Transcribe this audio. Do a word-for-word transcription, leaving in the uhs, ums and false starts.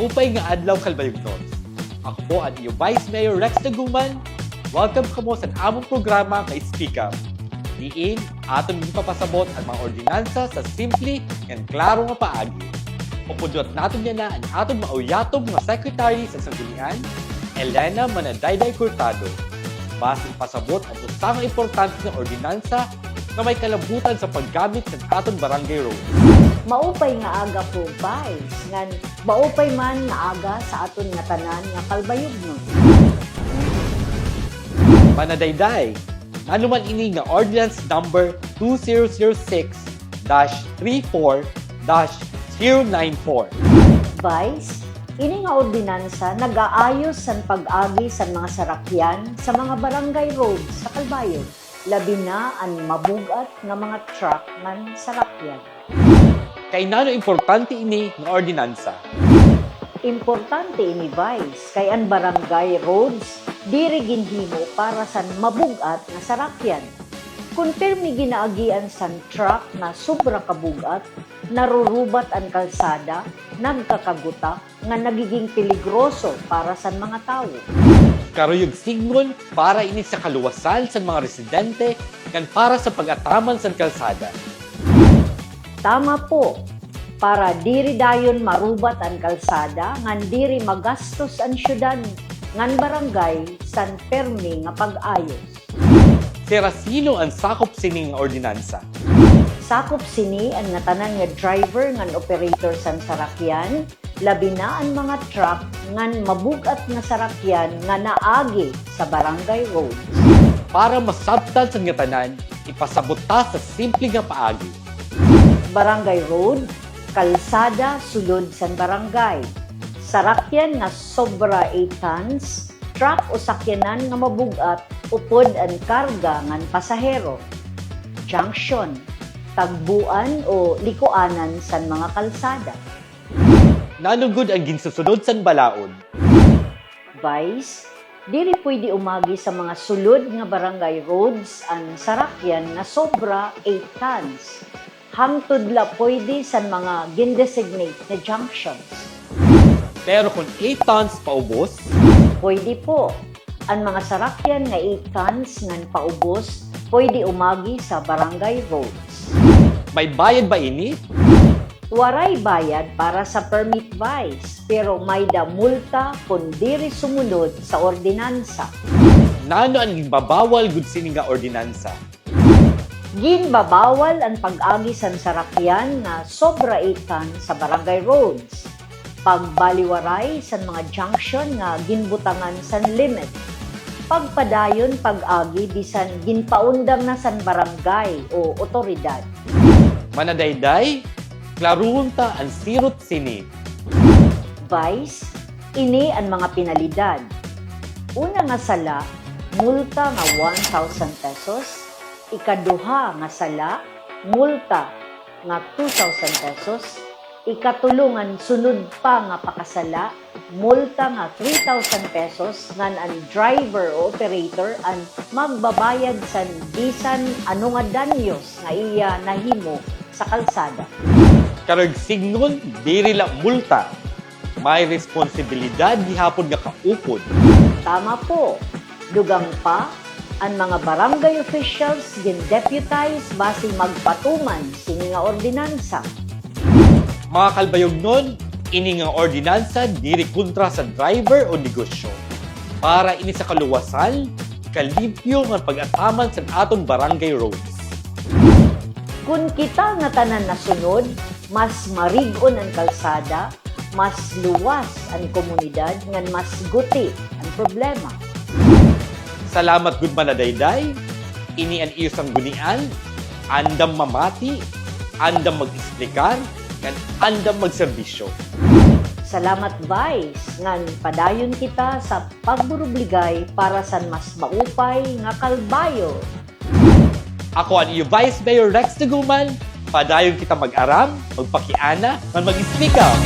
Maupay nga adlaw, Calbayognon. Ako po an iyo Vice Mayor Rex Daguman. Welcome kamo sa amon programa nga Speak Up. Diin aton ginpapasabot an mga ordinansa sa simple ngan klaro nga paagi. Upod liwat naton yana an aton mauyatob nga Secretary sa Sanggunian, Elena Manadayday Cortado. Basi ipasabot an usa nga importante nga ordinansa nga may kalabutan sa paggamit sa aton barangay road. Maupay nga aga po, Vice, ngan maupay man nga aga sa aton ngatanan nga Calbayognon. Manadayday, nano man ini nga Ordinance Number two zero zero six dash three four dash zero nine four? Vice, ini nga ordinansa nag-aayos san pag-agi san mga sarakyan sa mga barangay road sa Calbayog, labi na an mabug-at nga mga truck ngan sarakyan. Kay nano importante ini nga ordinansa? Importante ini, Vice, kay an barangay roads diri ginhimo para san mabug-at nga sarakyan. Kon pirmi ginaagian san truck nga sobra kabug-at, narurubat an kalsada, nagkakagutak, nga nagiging peligroso para san mga tawo. Karuyag sidngon, para ini sa kaluwasan san mga residente ngan para sa pag-ataman san kalsada. Tama po, para diri dayon marubat an kalsada ngan diri magastos an syudad ngan barangay san pirmi nga pag-ayos. Sira-sino an sakop sini nga ordinansa? Sakop sini an ngatanan nga driver ngan operator san sarakyan, labi na an mga truck ngan mabug-at nga sarakyan nga naagi sa barangay roads. Para masabtan san ngatanan, ipasabot ta sa simple nga paagi. Barangay road, kalsada sulod san barangay. Sarakyan nga sobra eight tons, truck o sakyanan nga mabug-at upod an karga ngan pasahero. Junction, tagbuan o likuanan san mga kalsada. Nano gud an ginsusunod san balaod? Vice, diri pwede umagi sa mga sulod nga barangay roads an sarakyan nga sobra eight tons. Hangtod la pwede san mga gin-designate nga junctions. Pero kon eight tons paubos? Pwede po. An mga sarakyan nga eight tons ngan paubos, pwede umagi sa barangay roads. May bayad ba ini? Waray bayad para sa permit, Vice, pero may-ada multa kon diri sumunod sa ordinansa. Nano an ginbabawal gud sini nga ordinansa? Ginbabawal an pag-agi san sarakyan nga sobra eight tons sa barangay roads, pagbaliwaray san mga junction nga ginbutangan san limit, pagpadayon pag-agi bisan ginpaundang na san barangay o otoridad. Manadayday, klarohon ta an sirot sini. Vice, ini an mga penalidad. Una nga sala, multa nga one thousand pesos. Ikaduha nga sala, multa nga two thousand pesos. Ikatulo ngan sunod pa nga pakasala, multa nga three thousand pesos ngan an driver o operator an magbabayad san bisan ano nga danyos nga iya nahimo sa kalsada. Karuyag sidngon, diri la multa, may responsibilidad gihapon nga kaupod. Tama po. Dugang pa, an mga barangay officials gin-deputize basi magpatuman sini nga ordinansa. Mga Calbayognon, ini nga ordinansa diri kontra sa driver o negosyo. Para ini sa kaluwasan, kalimpyo ngan pag-ataman san aton barangay roads. Kon kita ngatanan nasunod, mas marig-on an kalsada, mas luwas an komunidad ngan mas guti an problema. Salamat gud, Manadayday. Ini an iyo sanggunian, andam mamati, andam mag-esplikar, ngan andam magserbisyo. Salamat, Vice, ngan padayon kita sa pagburubligay para san mas maupay nga Calbayog. Ako an iyo Vice Mayor Rex Daguman. Padayon kita mag-aram, magpakiana, ngan mag-speak up.